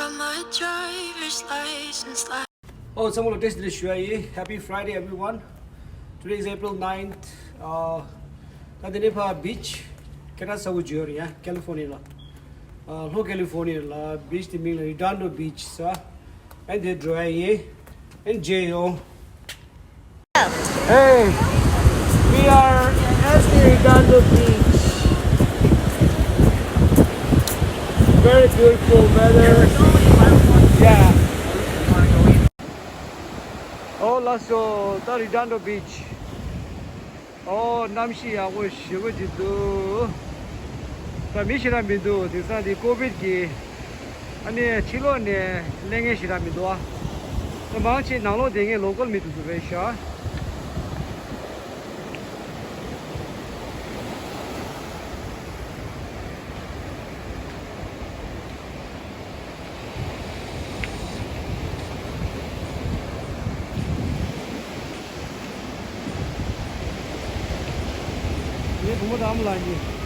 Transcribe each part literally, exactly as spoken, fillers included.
Oh, ཚང་མ་ལ་བཀྲ་ཤིས་བདེ་ལེགས་ཞུ་ཡ་ཡིན། Happy Friday, everyone. Today is April ninth. Uh, ད་དེ་ནས་ཕ་བིཆ་ཁ་ཏ་ས་བོ་ཇོར་ཡ་ཀ་ལི་ཧྥོ་ནི་ཡ་ལ། ཨ་ལྷོ་ཀ་ལི་ཧྥོ་ནི་ཡ་ལ་བིཆ་དེ་མིང་ལ་རི་ཌོན་ཌོ་བིཆ་ཟེར། ཨན་དེ་འགྲོ་ཡ་ཡིན། ཨན་མཇལ་ཡོང་། Hey, we are at the Redondo Beach. Very beautiful weather. Yeah. Oh, ལགས་སོ། ད་རི་ཌོན་ཌོ་བིཆ། ཨོ། གནམ་གཤིས་ཡག་པོ་ཞེ་པོ་ཅིག་འདུག་ད་མི་ཞེ་དྲག་མི་འདུག་དེང་སང་འདི་ཀོ་བིད་ཀྱི་ཨ་ནི་ཕྱི་ལོགས་ནས་སླེབས་མཁན་ཞེ་དྲག་མི་འདུག་ཨ། ད་མང་ཆེ་ནང་ལོགས་བསྡད་མཁན་ལོ་ཀལ་མི་འདུག་འདུག་རེད་ཤག་ངའི་བུ་མོ་དང་ཨ་མ་ལགས་གཉིས།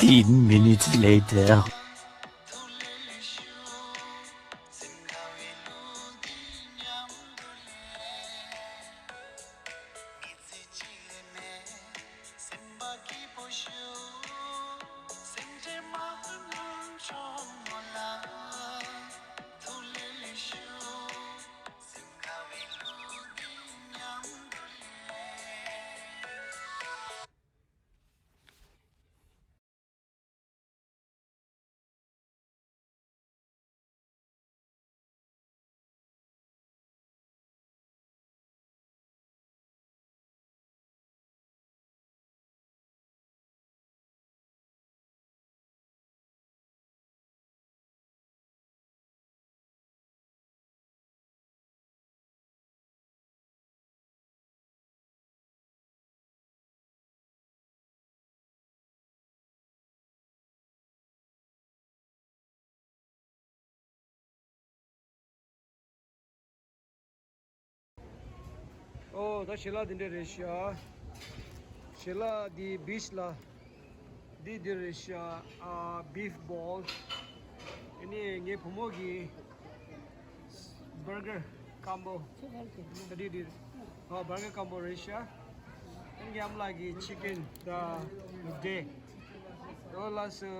Ten minutes later. ཨོ། ད་ཞལ་ལག་འདི་འདྲ་རེད་ཤག་ཞལ་ལག་འདི་བིཆ་ལ། འདི་འདི་རེད་ཤག་ཨ། བིཕ་བོལ། ཨ་ནི་ངའི་བུ་མོ་གི་བར་གར་ཀམ་བོ། ད་འདི་འདི། ཨ། བར་གར་ཀམ་བོ་རེད་ཤག་ཨ་ནི་ངའི་ཨ་མ་ལགས་ཀྱི་ཅི་ཀན་ད་ནུ་དེ། ཨོ་ལགས་སོ།